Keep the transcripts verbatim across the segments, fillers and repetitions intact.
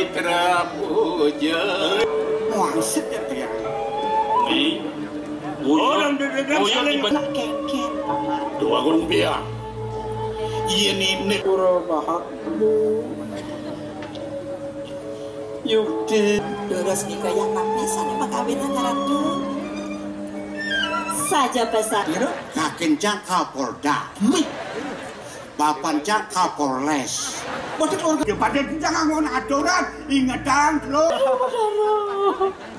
Kerap hujan. Wangsit ya, Tiang. Ni. Uyuh. Uyuh di ben- Nak kengkeng, Paman. Dua gulung biang. Iya, ni, ni. Pura bahak. Yukti. Terus nika yang napi sané makawinan Ratu? Saja pesan. Kira kakencang Kapolda. Mih. Bapancang Kapolres. Boten keluarga. Ya, pada kita nganggon aturan, ingetang, lho.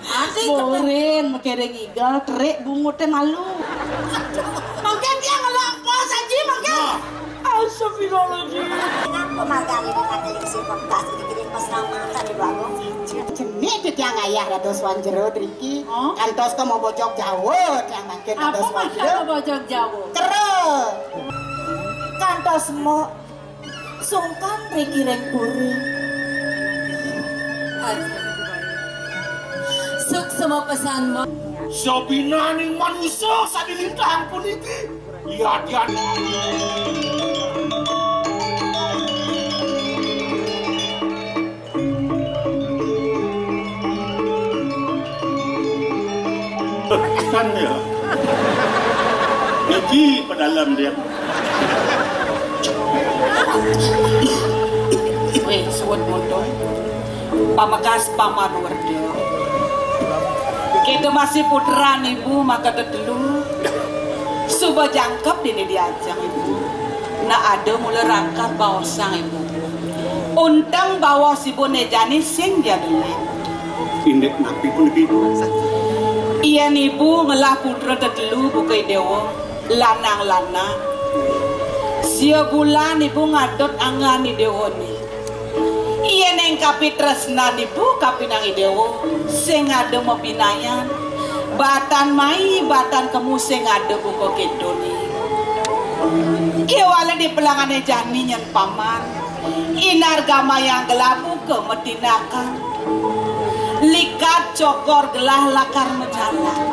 Ati Borin, makiring iga, terik bunguté malu. Mangkin dia ngelak apa saji, mangkin? Nah. Astagfirullahaladzim. Kenapa magang ini kata yang si pemkas, ini pas ramatan di bawah? Jenik titiang ayah dados wan jero driki. Hah? Kantos ka mau bojog Jawa, tiang mangkin apa dados wan maksud jero. Mau bojog Jawa? Kera. Kantos mo sungkan riki ring puri. Suksma pesan mo. Sabinaning manusa sane lintang puniki. Yadian. Kan ya. Niki pedalem dia. Weh, suwun mundun. Pamekas Paman Werda. Kita masih putran ibu maka tetelu. Suba jangkep dini diajeng ibu. Nak ada mula rangkat baosang ibu. Unteng baos ibu ne jani sing dia delik. Indik napi pun ibu. Yen ibu ngelah putra tetelu buka dewa, lanang-lanang. Sia bulan ibu ngadot anggan i dewa ni. Yen ing kapitresnan ibu kapinang i dewa, sing ada mabinayan. Batan mai, batan kemu sing ada buka kedone. Kewala di pelangane jani nyen paman. Inar gamayang gelah buka matinakan. Likat cokor gelah lakar majalan.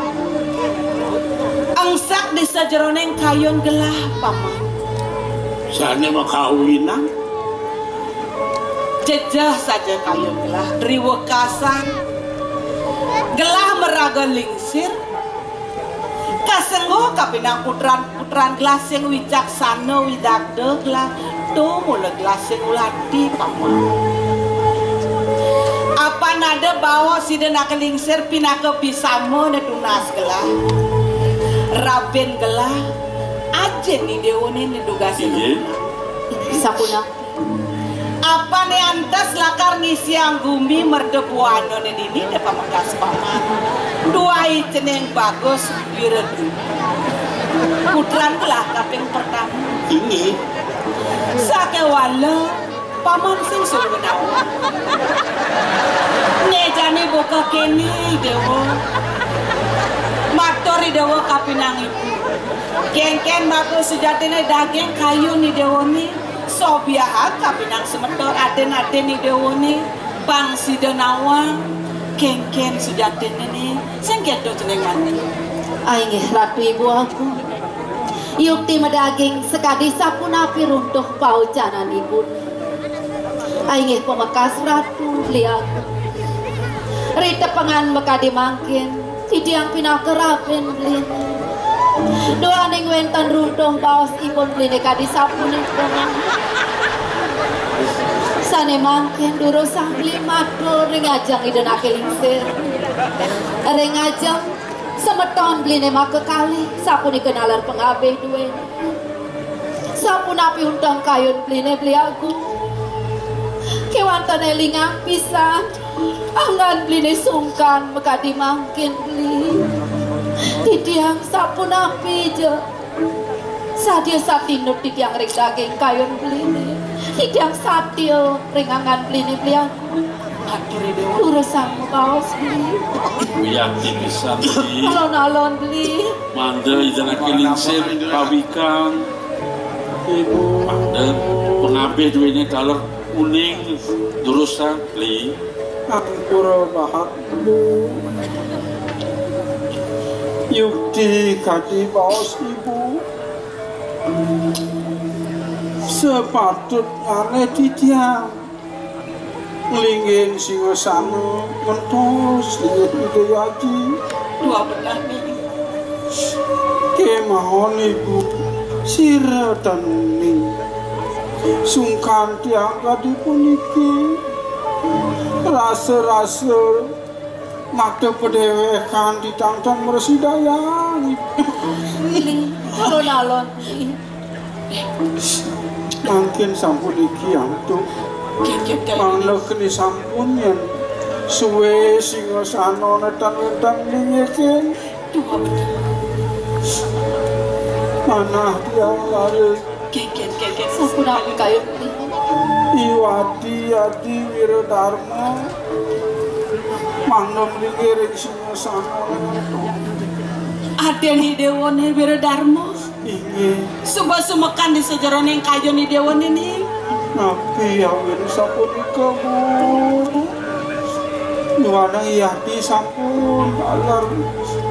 Engsak di sajeroning kayun gelah paman. Sane makawinan. Jejeh saja kayun gelah driwekasan. Gelah maraga lingsir. Kasengguh kapinang putran-putran gelah sing wicaksana widagda gelah tumula gelah sing ulati paman. Apan ada baos sida naka lingsir pinaka bisama ne tunas gelah. Rabin gelah ajin ni dewane ne dugas. Inggih. Sapunang. Apane antes lakar ngisiang gumi merda buanane dini ne pamekas paman. Tuai cening bagus wiradu. Putran gelah kaping pertama. Inggih. Sakewala paman sing suruh nawang. Ne jani buka kene dewa. Matur i dewa kapinang ibu. Kengken maka sujatine daging kayu ni dewa ni. Sobiahang kapinang semeton aden-aden ni dewa ni, pang sida nawang, kengken sujatine ni, sing kedo cening mati. Ainggih Ratu Ibu Agung. Yukti madaging sakadi sapunapi runtuh paucanan ibu. Ainggih pamekas Ratu Beli Agung. Ritepengan makadi mangkin. Titiang pinaka rabin beliné. Duaning wénten runtuh baos ipun beliné kadi sapunika. Sané mangkin durusang beli matur ring ajeng Ida Naké Lingsir. Ring ajeng semeton beliné makakalih sapunika naler pangabih duéné. Sapunapi untan kayun beliné beli agung. Kéwanten élingang pisan. Anggan beliné sungkan makadi mangkin beli. Titiang sapunapi ja. Sadia satinut titiang ring daging kayun beliné. Titiang satia ring anggan beliné beli agung. Atur Ida. Durusang mabaos beli. Wiakti pisan beli. Alon-alon beli. Mangda Ida Naké Lingsir pawikan. Ibu. Mangda pangabih duéné taler uning durusang beli. Ampura bahak, Bu. Yukti kadi baos Ibu. Sepatutnyané titiang Linggih singasana mentos linggih Ida Aji. Dua belah ni. Kemawon Ibu, sira tan uning. Sungkan tiang kadi puniki. Rasa-rasa mata padéwékan ditangtang mrasidayang. Alon-alon. Mangkin sampun iki antuk. Mangda keni sampun yén suwé singasana netan-netan linggih. Manah tiang laris. Sampun aku kayun. Iwati adi Wiradarma. Mangda linggih ring singasana. Adén Idéwané Wiradarma. Inggih. Suba sumekan di sajeroning kayun Idéwané, Ning. Napi awin sapunika, Bu? Nuwanang Yati sampun taler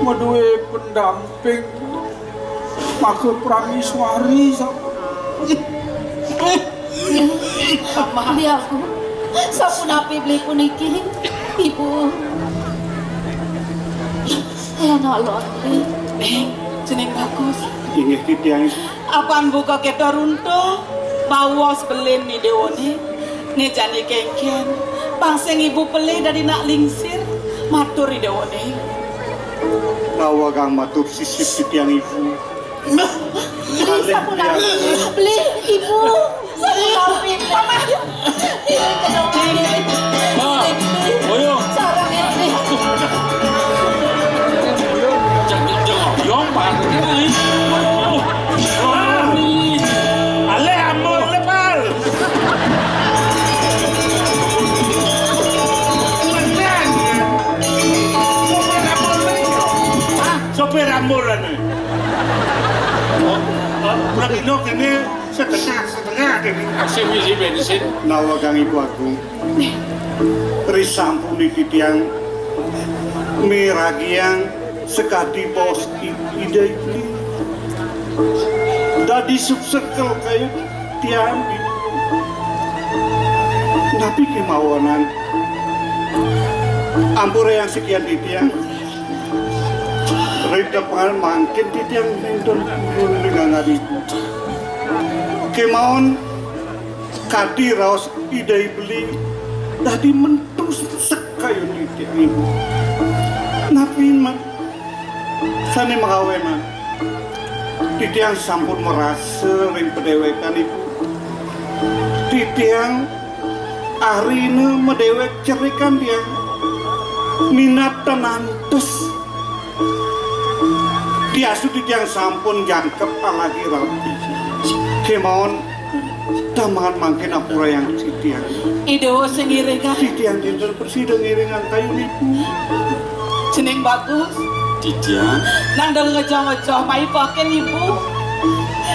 madué pendamping. Maka prameswari sampun. Beli aku. Sapunapi beli puniki, Ibu? Alon-alon, Beli. Eh, cening bagus. Inggih titiang. Apan buka kita runtuh, bawas belin Idéwané. Né jani kénkén, pang sing Ibu pelih dadi nak lingsir, matur Idéwané. Rawagang matur sisip titiang Ibu. Beli sapunapi. Beli, Ibu. Sapunapi, Mama. Ini kedokteran. Ma, Boyo. Sarang ya, Beli. Jangan, jangan, Boyo, Pak. Aduh. Alé amul lepal. Sopir amul anu. Oh, oh, prabino kene setengah, setengah kene. Sing ngisi bensin. Nawa kang Ibu Agung. Risampun titiang miragiang sekadi bos i-, Ida Ibli. Dadi subsekel kaya tiang. Napi kemawanan? Ampura yang sekian titiang. Ring tepengan mangkin titiang nenten purun dengan Ibu. Kemawon kadi raos Ida Ibli dadi mentus sekayun titiang Ibu. Napi man sane makawenan? Titiang sampun marasa ring padewekan Ibu. Titiang arina madewek cerikan tiang. Minat tan antes. Diastu titiang sampun jangkep alagi rapi. Kemawon tamangan mangkin ampura yang titiang. Ida sing ngiringan. Titiang dinten prasida ngiringan kayun Ibu. Jeneng bagus. Titiang. Nang dal ngejoh-ngejoh maipaken Ibu.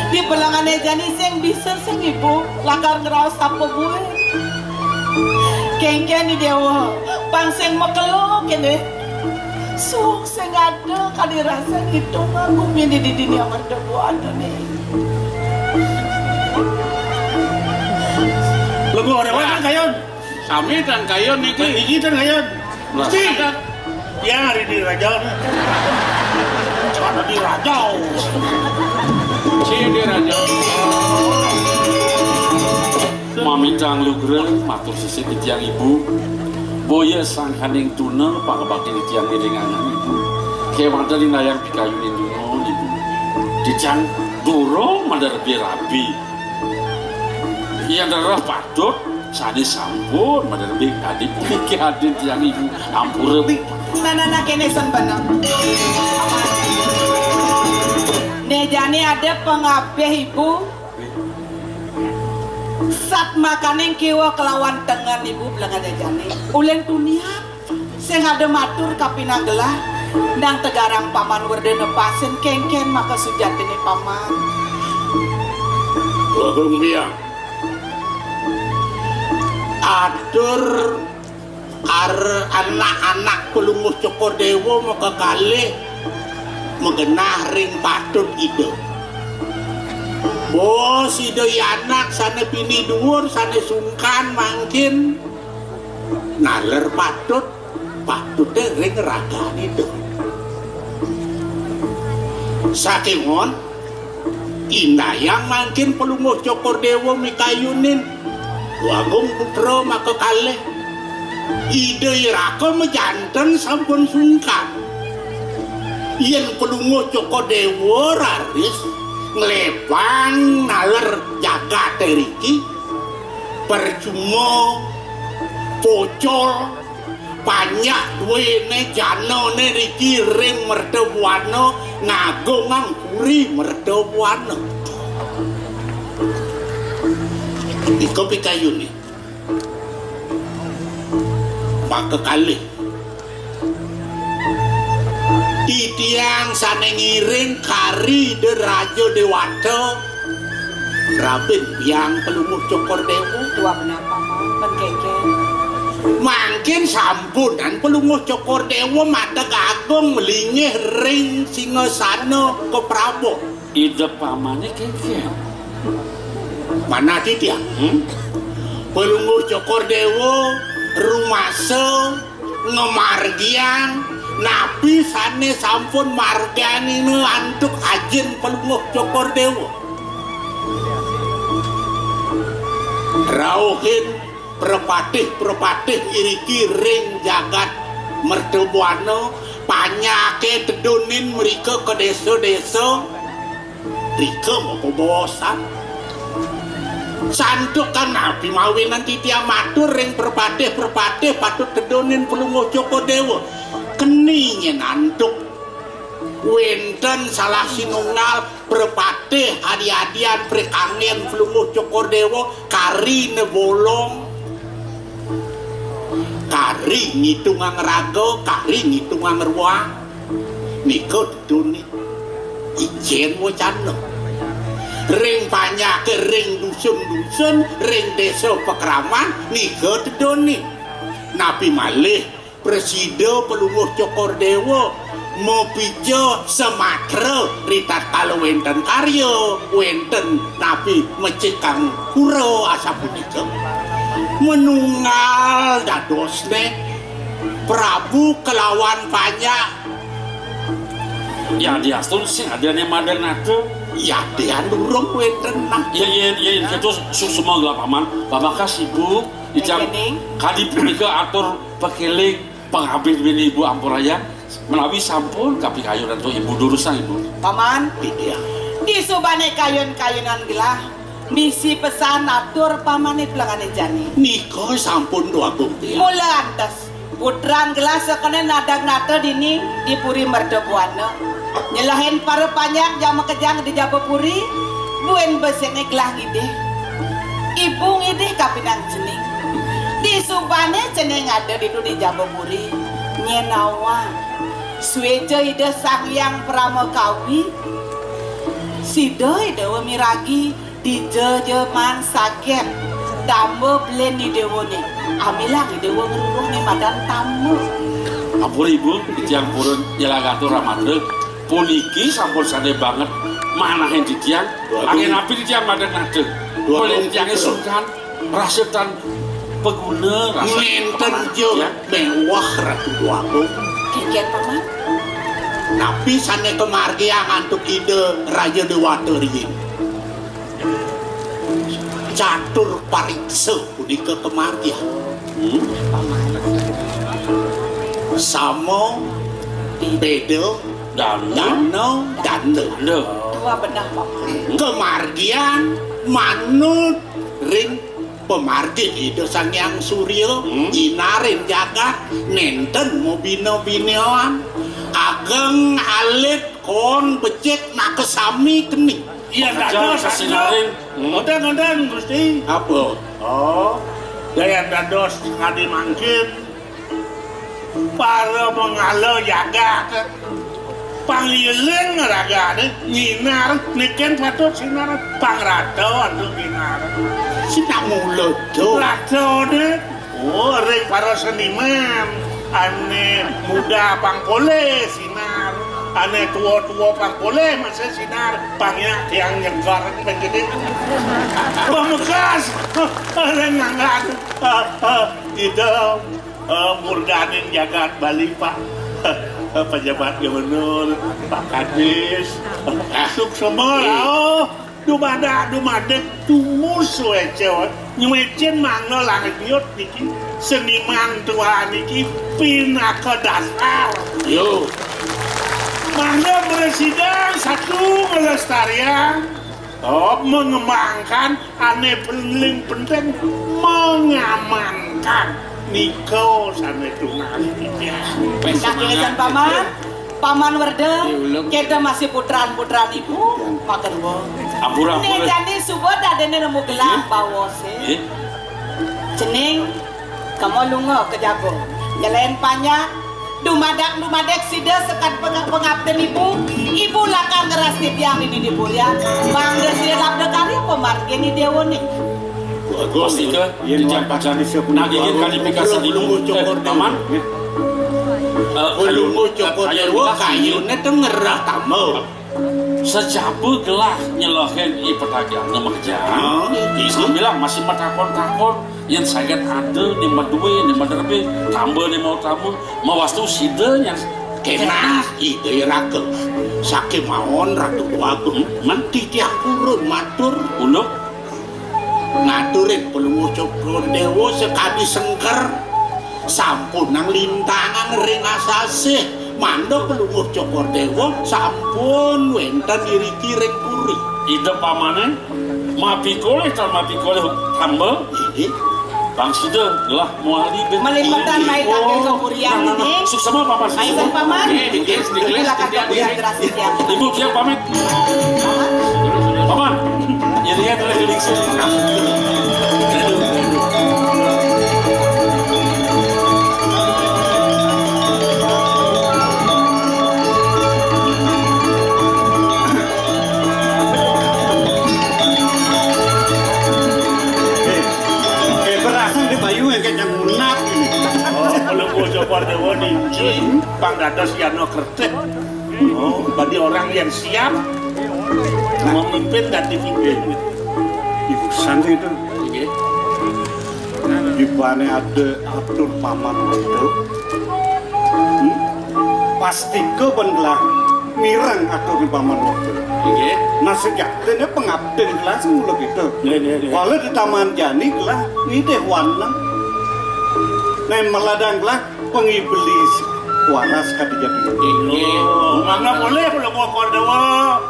Di belangane jani sing bisa sing Ibu. Lakar ngraos apa buin. Kengken Idewa. Pang sing makelo kene. Suung sing ada kadi rasa ngitung aku mini di dini amarga buana ne. Lebu ada mana kayun? Sami tan kayun niki. Niki tan kayun. Mesti. Yang hari di raja. Ada di raja. Si di raja. Mamitang lugra matur sisip titiang Ibu. Boya sangkaning tuna pakabakti titiang ngiringangan Ibu. Kewanten inayang pikayunin tuna Ibu. Titiang durung maderabi-rabi. Yen rereh patut sane sampun maderabi kadi puniki adin titiang Ibu. Ampura. Nanana kene sen benang. Ne jane ada pengabeh Ibu. Sat makaning kiwa kelawan tengen Ibu belengane jani. Ulin tunian sing ada matur kapinanggelah nang tegarang Paman Werdana Pasin kengken maka sujatine Paman. Bagong Biang. Atur Ar-, anak-anak Palungguh Cokor Dewa makakalih magenah ring patut Ida. Bos Ida i anak sane pinih duur, sane sungkan mangkin Naler patut, patuté ring ragané to. Sakéwanten, indayang mangkin Palungguh Cokor Déwa mikayunin Agung Putra makakalih. Ida iraka majanten sampun sungkan. Yén Palungguh Cokor Déwa raris nglebang naler jagaté riki, percuma, pocol, panjak duéné janané riki ring Mertabuana, ngagongang puri Mertabuana. Ika pikayuné. Makakalih, titiang sané ngiring kari Ida Raja Déwata, rabin biang Palungguh Cokor Déwa. Tuah benapa, Mak? Pengkengken. Mangkin sampunan Palungguh Cokor Déwa madeg agung malinggih ring singasana kaprabon. Ida pamané kengken. Manah titiang? Hmm? Palungguh Cokor Déwa rumasa ngamargiang napi sané sampun marganina antuk ajin Palungguh Cokor Déwa. Rauhin prapatih-prapatih iriki ring jagat Mertabuana, panjaké tedunin mrika ka désa-désa, rika mapabaosan. Santukan napi mawinan titiang matur ring prapatih-prapatih patut tedunin Palungguh Cokor Déwa? Keni nyén antuk wénten salah sinunggal prapatih adi-adian prikanggen Palungguh Cokor Déwa, kariné bolong, kari ngitungang raga, kari ngitungang ruang. Nika teduné. Ijin wacana. Ring panjaké, ring dusun-dusun, ring désa pakraman, nika teduné. Napi malih prasida Palungguh Cokor Déwa mapija samatra ritatkala wénten karya, wénten napi mecikang pura asapunika. Manunggal dadosné Prabu kalawan panjak. Yadiastun sing adané madeg nata. Yadian durung wénten nah. Ya, ya, ya, itu suksma gelah Paman. Babakas Ibu, ijang Nggih, Ning. Kadi punika atur pakéling pangabih bini Ibu ampurayang menawi sampun kapikayun antuk Ibu durusang Ibu. Paman, iya. Disubané kayun-kayunan gelah misi pesan atur pamané pelengane jani. Nika sampun duagung tiang. Mula antes, putran gelah sakene nadang nata dini di Puri Merdabuana. Nyelahin para panjak jama kejang di jaba puri, buin besene gelah ngidih. Ibu ngidih kapinang cening. Di subane cening ada ditu di jaba puri, nyenawa. Sueja Ida Sang Hyang Parama Kawi, sida Ida miragi dija ja man saget damba belin Idewane. Amilang Idewa ngruruh ne madan tamba. Ampun Ibu, titiang purun nyelagatur ramatra. Puniki sampun sane banget manahin titiang. Waduh. Anggen napi titiang madan nata? Waduh, belin titiange sungkan, rasa tan paguna, rasa nenten jo ya. Mewah Ratu Dwagung. Kengken, Paman. Napi sane kamargiang antuk Ida Raja Dewata riin? Catur pariksa punika kamargiang. Hmm? Sama, beda, dana, dana, dana. Dana. Tua bedah, Paman. Kamargiang manut ring pamargi Ida Sang Hyang Surya, hmm? Nyinarin jagat, nenten mabina-binaan, ageng alit, kon becik, nakasami keni. Iya, dados, sasinarin. Hmm. Ngoten, ngoten, Gusti. Apa? Oh, daya dados ngadi mangkin. Para mangala jagat. Pangliling ragane nyinar niken patut sinar pangrata antuk nyinar. Sinak mula to. Ratane, oh, ring para seniman ane muda pang polih sinar. Ané tua-tua pang polih masih sinar, pang ya tiang nyengkar menjadi pamekas. Ané ngangkat ida, eh, murdaning jagat Bali, Pak. Pejabat gubernur, Pak Kadis, suksema, oh. Dumadak, dumadak tumus wécé, nyuécén mangda langit biut niki. Seniman tua niki pinaka dasar. Yo. Mangda mresidang satu melestarian, oh, mengembangkan, ané paling penting mengamankan. Nika sané tunas. Wis, Kaki semangat, Paman. Paman Werda, Iya, uluk. Kita masih putran-putran ibu, makan wo. Ampura, ampura. Né jani suba dadéné nemu gelang Iya. Bawa sih. Iya. Cening, kamu lunga ke jagung. Nyelain panjang, dumadak-dumadak sida sekat pengap-pengapten ibu. Ibu lakar ngeras titiang di didi purian. Mangga sida labda karya pemargin di dewa nih. Bagus. Pasti ke, Yen titiang watak pacan bisa punya nagingin bagus. Kalifikasi Belum dulu. Bocor Eh, dulu. Paman. Eh, Belum kayu, bocor kayu dulu, lah. Kayuné tuh ngerah tambah. Sejaba gelah nyelehin i petagihan makejang. Oh. Sambilang masih matakon-takon, yén saget ada, né madué, né maderbe, tambah, né mau tambah, mawastu sida nyén. Kenah, ida iraga. Sakémaon Ratu Déwa Agung, menti tiang purun matur. Uluk. Ngaturin Palungguh Cokor Déwa sakadi sengker, sampunang lintangan ring asasih, mangda Palungguh Cokor Déwa sampun wénten iriki ring puri. Ida pamané, mapikolih tan mapikolih hamba. Inggih. Bang sida gelah Malimpetang mai tangkil kapurian nah, nah, nah. Ini. Suksema, Paman. Ayo, Paman. Oke, dikit, dikit, silakan dikit, kapurian dikit. Gelas tiga. Ibu, siap pamit. Paman. Paman. Ya, dia tulis, tulis. Eh, berasa di Bayu yang kayak nyengunap ini. Oh, kalau gua coba dewa nih, pang dados Yano Kertih. Oh, bagi orang yang siap memimpin dan dipimpin. Ibu Santi itu. Oke. Di mana ada atur paman itu. Hmm? Pasti ke ben gelah mireng atur paman waktu. Nggih. Nah, sejatiné pengabden gelah semula gitu. Nggih, nggih, nggih. Walau di taman jani gelah ngidih waneng. Nah, meladang gelah pengiblis waras kadi jati. Nggih. Oh, mangga boleh kalau mau Kor Dewa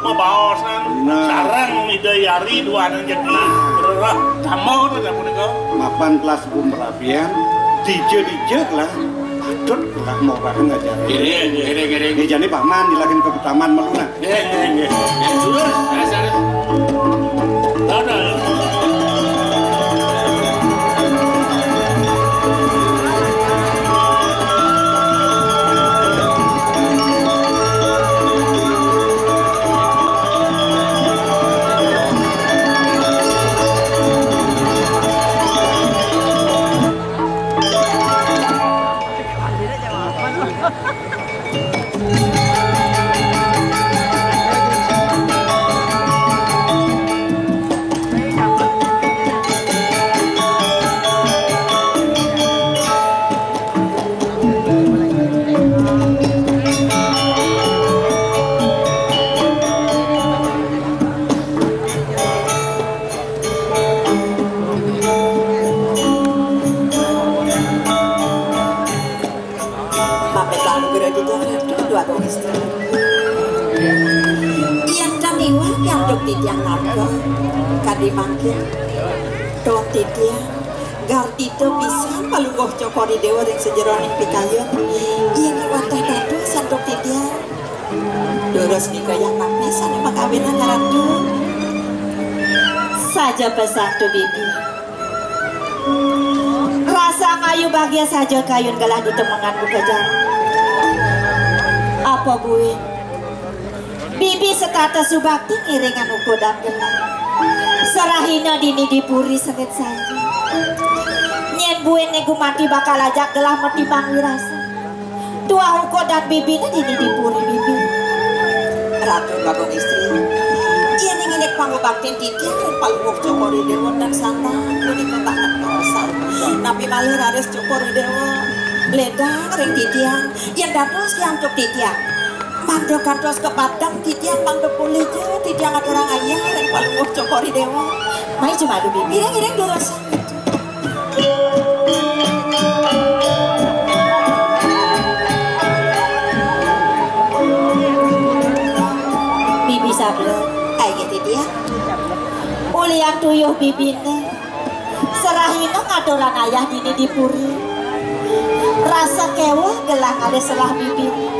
mabaosan. Nah. Sareng Ida Yari dua anak jati. Nah. Rerah tambah tuh punika. Mapan gelas bumrap Bian, dija-dija lah, patut lah mau bahkan ngajar. Nggih, nggih, nggih, nggih. Dijani paman, dilakin ke taman meluna. Nggih, nggih, nggih. Terus, terus, terus. Terus. Pamit lalu Guru Titiang Ratu, Dwagung Istri. Yén tan iwal piantuk titiang narka, kadi mangkin. Tuan titiang, gartita pisan Palungguh Cokor I Déwa ring sajeroning pikayun. Yén iwatah dados antuk titiang. Durus nika yang napi sané makawinan Ratu. Saja pesan tu bibi. Rasa ayu bahagia saja kayun gelah ditemengan buka jalan. Apa buin? Bibi setata subakti ngiringan ukudan gelah. Serahina dini di puri sengit saja. Nyén buin né gumanti bakal ajak gelah matimbang wirasa. Tuah ukudan bibiné dini di puri bibi. Ratu Bagong Istri, yén ing indik pangubaktin titiang ring Palungguh Cokor I Déwa tan santan punika tak ngertosan. Napi malih raris Cokor I Déwa ledang ring titiang? Yén dados antuk titiang, mangda kantos kapadem titiang, mangda polih ja titiang aturang ayah ring Palungguh Cokor I Déwa. Mai jemadu, Bibi. Iring-iring durus. Bibi sabda, "Ayo, Titiang. Ulian tuyuh bibiné. Serahina ngaturang ayah dini di puri. Rasa kéweh gelah ngalih selah bibiné.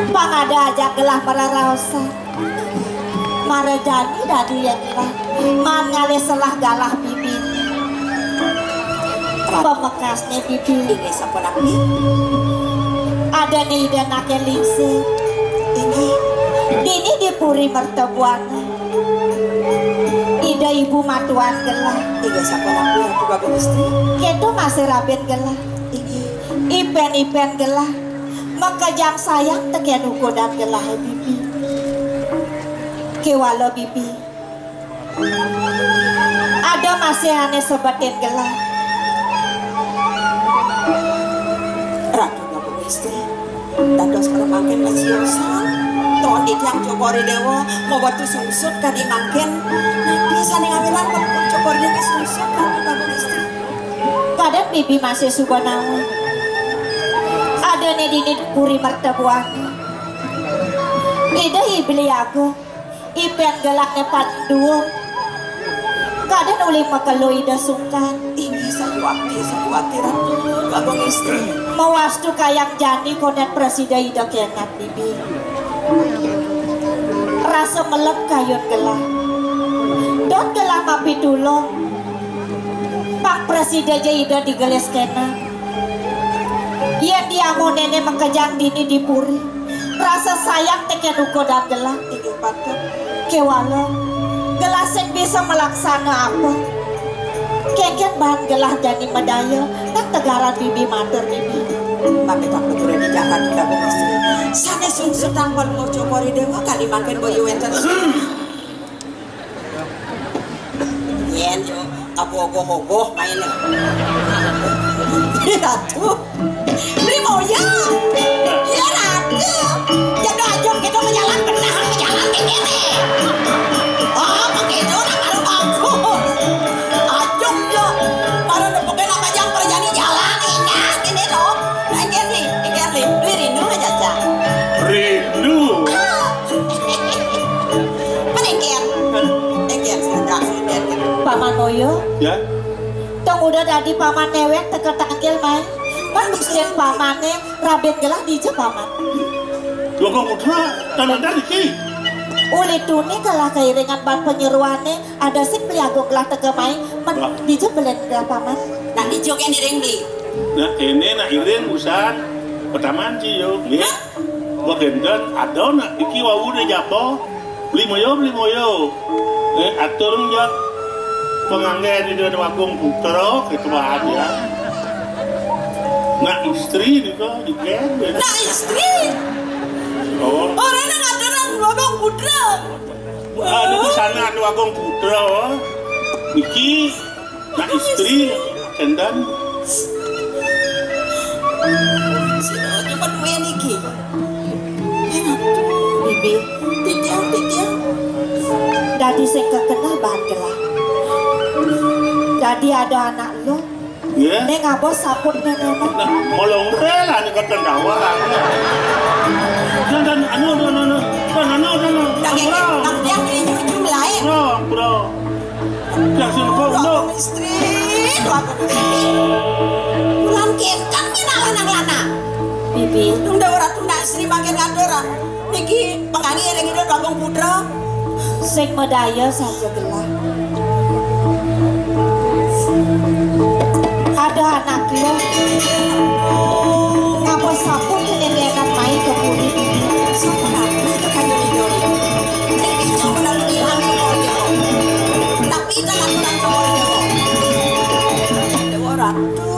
Pang ada ajak gelah mararaosan. Mara jani dadi yén gelah maan ngalih selah galah bibiné." Pamekasné bibi. Inggih sapunapi? Adané Ida Anaké Lingsir. Inggih. Dini di Puri Mertabuana. Ida ibu matuan gelah. Inggih sapunapi, Ratu Bagong Istri? Kéto masih rabin gelah. Inggih. Ipén-ipén gelah. Makejang sayang tekén ukudan gelah, bibi. Kéwala bibi. Ada masih ané sebetin gelah. Ratu Bagong Istri, dados kala mangkin masiosan. Ton titiang Cokor I Déwa, mawetu sungsut kadi mangkin. Napi sané ngawilang Cokor I Déwa sungsut, Ratu Bagong Istri? Kadén bibi masih suba nawang. Adané dini Puri Mertabuana. Ida I Beli Agung. Ipén gelahné paling duur. Kadén uli makelo Ida sungkan. Inggih, sayuwakti, sayuwakti, Ratu Bagong Istri. Mawastu kayang jani kondén prasida Ida kéngat, bibi. Rasa melep kayun gelah. Dot gelah mapitulung. Pang prasida ja Ida digelis kénang. Yén diamunéné makejang dini di puri. Rasa sayang tekén ukudan gelah. Inggih patut. Kéwala, gelah sing bisa malaksana apa? Kénkén baan gelah jani madaya, nang tegaran bibi matur, bibi. Tapi tak betul di jagat kita, Bu Istri. Sané sungsut tang Palungguh Cokor I Déwa, kadi mangkin boya wénten. Yén yo, apa ogoh-ogoh main. Ratu. Beli moyang. Ya, Ratu. Ya, dah, ajum kita menjalan, benar menjalan kayak gini. Oh, begitu, nak baru bagus. Ajum yo. Baru nepukin apa jam kerja di jalan, ingat gini dong. Nah, ingat nih, ingat nih. Beli rindu aja, Cak. Rindu. Ah. Paman Oyo. Ya. Tong udah dadi paman néwék teka tangkil, mai. Man gustin pamané rabin gelah dija, paman. Dua Agung Putra, tan wénten niki. Uli tuni gelah kairingan baan panyeroané, ada sing Beli Agung gelah teka mai, man dija beliné gelah, paman. Nah, dija kén iring, Beli. Nah, kéné nak iring usan. Pataman ci yo, nggih. Wah, kénten ada nak iki wau dé jaba. Beli moyo, beli moyo. Eh, atur ya. Penganggé di Dua Agung Putra, gitu aja. Nak istri juga, juga. Nak istri? Oh. Orang nak aturan Dua Agung Putra. Anu, pesanan Dua Agung Putra. Iki Nak istri, kénten. Sira cuma duwe niki. Bibi, titiang, titiang. Dadi sing kekeneh baan gelah. Dadi ada anak lu. Iya. Ning abos saput nenek. Nah, molong rela nih kata dawa. Dan, dan, anu, anu, anu, anu. Dan, anu, anu, anu. Lagi, Bro. Nang tiang di ujung lain. Bro, bro. Yang sing kok, Bro, no. Istri, Bro, istri. Bulan kinten minalah nang lanang. Bibi. Nung Dawa Ratu nak istri makin ngatur, ah. Niki pengani ring Ida Bagong Putra. Sing madaya saja gelah. Ada anak lu. Ngapa sampun kene anak main ke puri? Sampun aku ke kayu lido. Tapi jangan aku hilang ke puri. Tapi jangan aku ke puri. Dewa Ratu.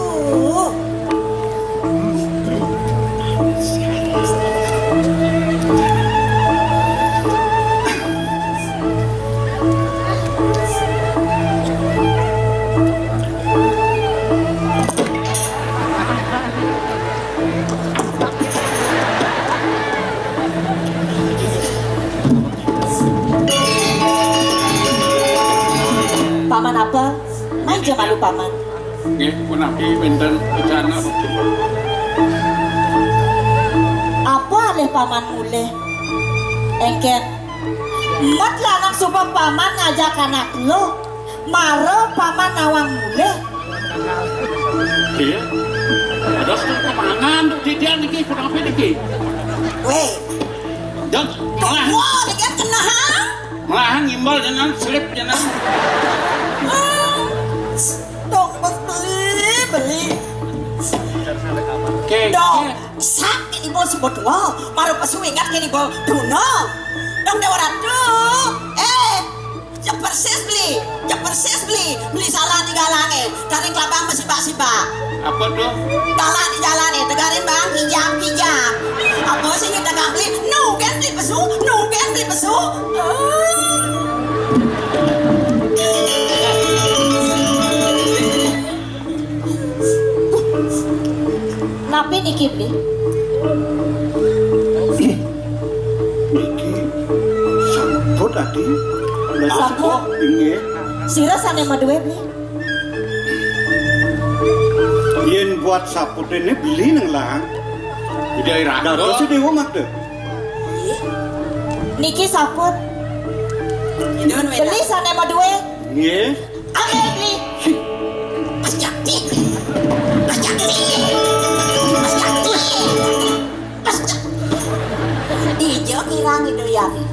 Lalu paman. Nggih, punapi wénten rencana? Apa alih paman mulih? Éngkén. Mut lanang suba paman ngajak anak lu. Mara paman nawang mulih. Iya. Terus kemangan tuh didian niki, punapi niki? Wéh. Dok, malah. Wah, niki kenapa? Malah ngimbal jenengan, slip jenengan. Hmm. Dong, bos beli, beli. Oke, dong, oke. Sak ini bos berdua, baru pesu ingat ini bos Bruno. Dong, Dewa Ratu. Eh, cek persis beli, cek persis beli. Beli salah di galangé, dari kelabang masih bak-sibak. Apa tuh? Salah di jalané, tegarin bang, kijam, kijam. Apa sih kita beli? Nu kan beli pesu, nu kan beli pesu. Ah. Napi niki, Bli? Niki samput, Adi. Samput? Inggih. Sira sané madué, Bli? Yén buat saputé né beli nang lahang. Ida ira. Dados Déwa makta. Niki samput. Beli sané madué. Nggih. Ambil, Bli. Mas Jakti. Mas Jakti. Mas Jakti. Mas Jakti. Dija kirang Ida Yari.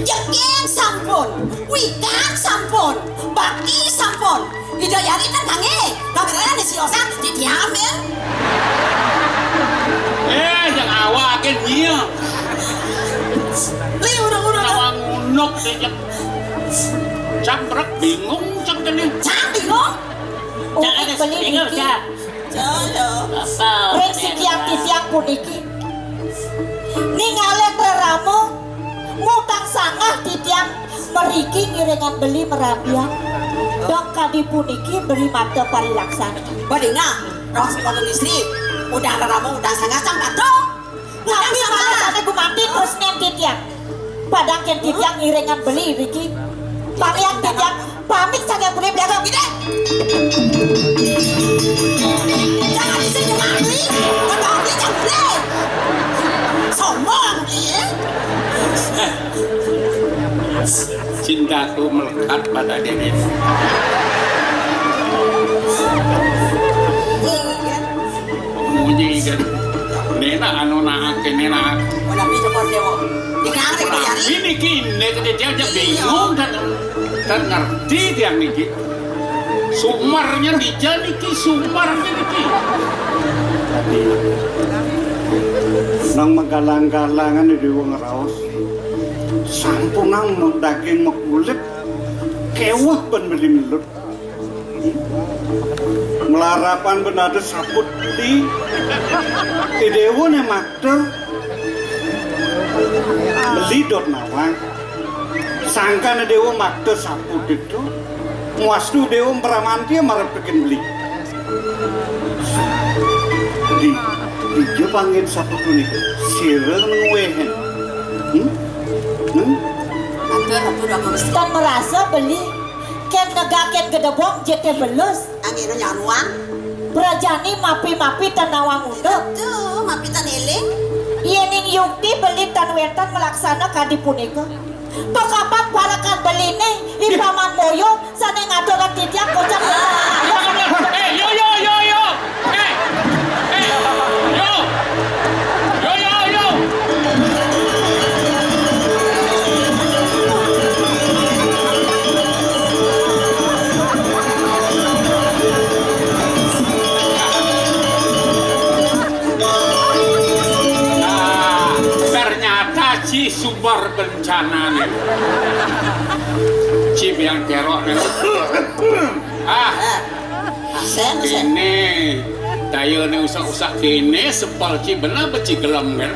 Jegég sampun, wikan sampun, bakti sampun. Ida Yari kan kanggé, kanggé siosan diambil. Eh, yang awak kan dia. Li, udah, udah, udah. Nawang unuk sih, Cak. Cak, brek, bingung, Cak, ini. Cak, bingung? Cak, ada bingung, Cak. Ring sikian titiang puniki. Ningalin rerama, ngutang sanggah titiang mriki ngiringang beli marabian. Dong kadi puniki beli makta parilaksana. Badinga, roh sekolah istri, udah rerama, udah sanggah sang bato. Tapi malah sané gumanti terus nén titiang. Padahal kén titiang ngiringang beli riki. Pamian titiang, pamit saking beli belaga gede. Jangan isi cuma beli, kalau beli jangan beli. Sombong beli. Cintaku melekat pada dirimu. Munyi kan. Néna anu naake, néna. Tapi niki, néna dia, dia bingung dan, dan ngerti dia niki. Sumernya dija niki, sumernya niki. Dadi nang magalang-galangan di wong raos. Sampunang daging makulit, kéweh ben meli melut. Malarapan ben ada saput beli. I Déwa né makta beli dot nawang. Sangkan Déwa makta saput itu. Muastu Déwa mramanti marep tekin beli. Di, dija panggih saput punika. Sira nuwuhin. Hmm? Hmm? Atur, atur, atur. Tan merasa beli. Kén negakin gedebong jete belus. Angin nyaruan. Prajani mapi-mapi tan nawang unduk. Tuh, mapi tan éling. Yéning yukti beli tan wénten malaksana kadi punika. Pakapan parekan beliné, I Paman Moyo, sané ngaturang titiang kocap. Eh, yo, yo, yo, yo. Eh, eh, yo. Yo, yo, yo. Nah, ternyata ci sumber bencana nih. Ci biang kerok nih. Ah. Asen, asen. Ini daya nih usah-usah kene sepal ci bener beci gelem kan.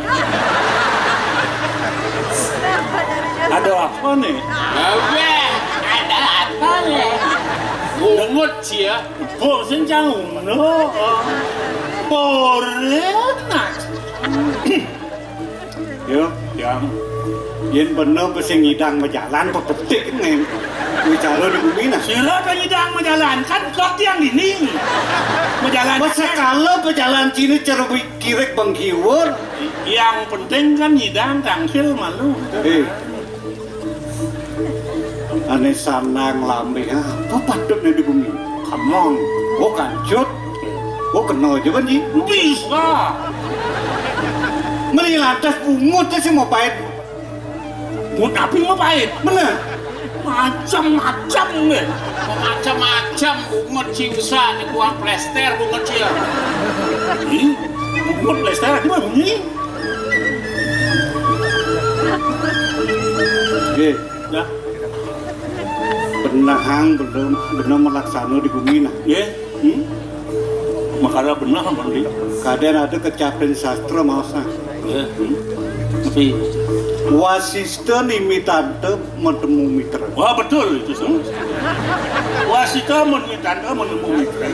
Ada apa nih? Abe, ada apa nih? Bungut ci ya. Bok sing cang ngono. Porenak. Yo, Yang. Yén bener sing ngidang majalan pepetik nih. Bicara di bumi nah. Sira kan nyidang majalan, kan kok tiang dini. Majalan. Masa kalau pejalan sini cerubi kirik bengkiwur. Yang penting kan nyidang tangkil malu. Eh. Ane sanang lambe apa patutnya di bumi? Kamon. Oh, kancut. Oh, kena aja kan, Ji? Bisa. Meli lantas bungut sih mau pahit. Bungut api mau pahit. Bener. Macam-macam nih. Macam-macam bungut sih usah nih, buang plester bungut sih ya. Ih, bungut plester di mana bunyi? Nggih. Ya. Benehang belum bener melaksana di bumi nah. Nggih. Hmm? Makara beneh mandi. Kadang ada kecaplin sastra maosna. Nggih. Hmm? Tapi wasista nimitanta matemu mitra. Wah, betul itu semua. Wasita nimitanta matemu mitra.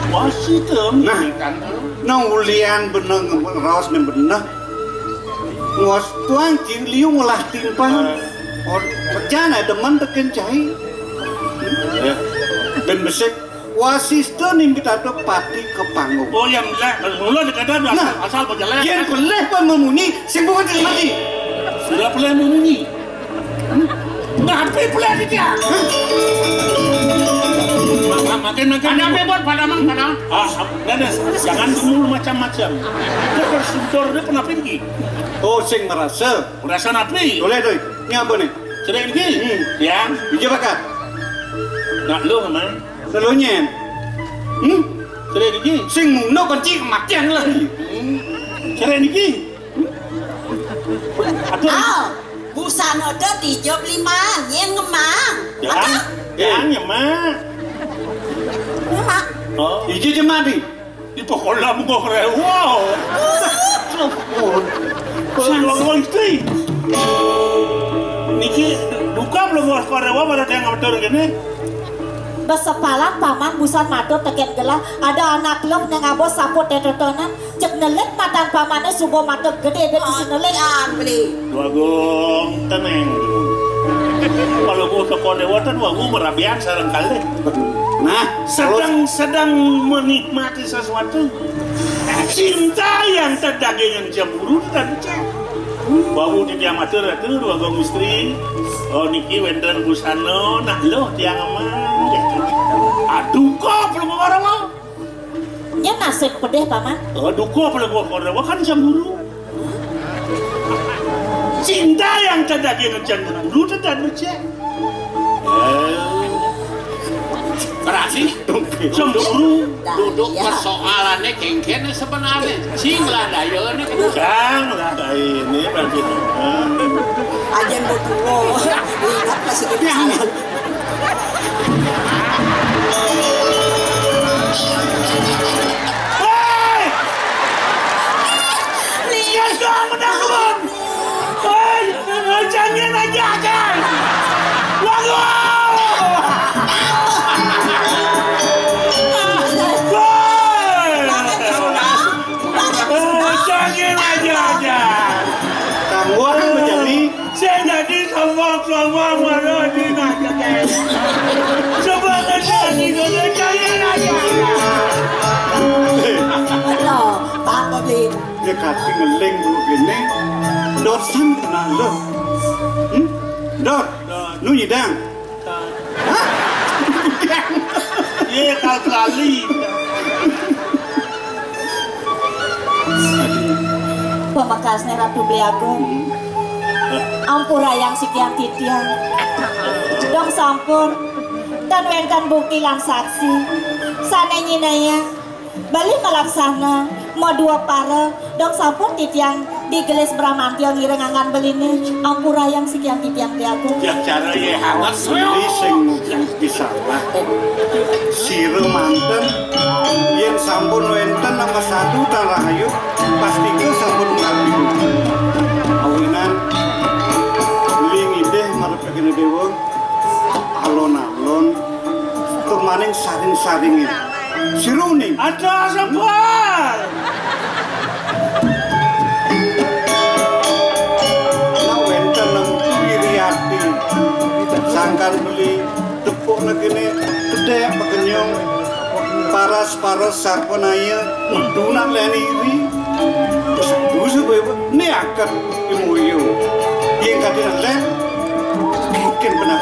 Wasita nah, nimitanta. Nah, ulian beneh raos nih beneh. Ngos tuang cing liu ngolah timpang. Oh, kerjaan ada demen teken cai. Ya. Ben besek wasista nimbit ada pati ke panggung. Oh, yang lah, mula dikata asal, nah, asal berjalan. Yang peleh pun memunyi, sing bukan jadi mati. Sudah peleh memunyi. Ngapi peleh dia? Makin, makin. Ada apa buat pada mang, pada? Ah, ada. Jangan dulu macam-macam. Itu bersudur dia pernah pergi. Oh, sing merasa. Merasa napi? Boleh tuh. Ini apa nih? Cerai lagi? Hmm. Ya. Hijau bakar. Nak lu, Mang. Lalu nyen. Hmm? Cerai lagi? Sing muno benci kematian lagi. Hmm. Cerai lagi? Aduh. Aw, busana ada tiga puluh lima, nyen ngemang. Ya? Ada? Ya, ngemang. Ngemang. Oh. Iji jemadi. Di pokola muka kerewa. Sing wong istri. Niki duka belum wong kerewa pada yang ngatur gini. Besepalan paman busan matur teken gelah ada anak lem nang abos saput tetotonan cek nelik matan pamane subo mata gede ben isi nelik. Dua gong teneng. Kalau mau teko dewa ten wagu merabian sareng kalih. Nah, sedang-sedang menikmati sesuatu. Cinta yang terdagingan cemburu dan becek. Wagu di diamatur atuh dua gong istri. Oh niki wenten busana nak loh tiang emang. Aduh kok belum orang mau. Nya nasib pedih, Paman. Oh, duka apa lagu orang kan cemburu. Cinta yang terjadi dengan cemburu tetap becek. Eh, berarti cemburu duduk persoalannya kengken sebenarnya. Sing lah daya ini. Sang lah daya ini berarti. Ajen botuwo. Ingat masih kita. Hei! Siapa yang menakut? Hei! Jangan aja, Akang! Waduh! Hei! Jangan aja, Akang! Kamu akan menjadi Sing dadi sombong-sombong mara dina jegé. Coba ngerti dina jegé aja. Betul, Pak Bobi. Ya kati ngeling dulu gini. Dosen kena lo. Hmm? Dot, nu nyidang. Hah? Iya, kali-kali. Pamekasné Ratu Beli Agung, ampurayang sikian titiang. Dong sampun, tan wénten bukti lan saksi sané nyinaya beli malaksana madua para, dong sampun titiang digelis Bramantya ngiring anggan beliné, ampurayang sikian titiang Beli Agung. Ya cara yé hangat. Beli sing bisa. Sira manten, yén sampun wénten nama sadu tan rahayu, pastika sampun ngabdi. Awinan, ling idih marep kene dewa, alon-alon, tur maning saring-saringin. Sira uning. Ada sabar. Nah, wénten Empu Wiriati, sangkan beli Para sarpanaya metu nak lén iri. Terus dusu bae ne akat imuyu. Yen kadene lén mungkin benar.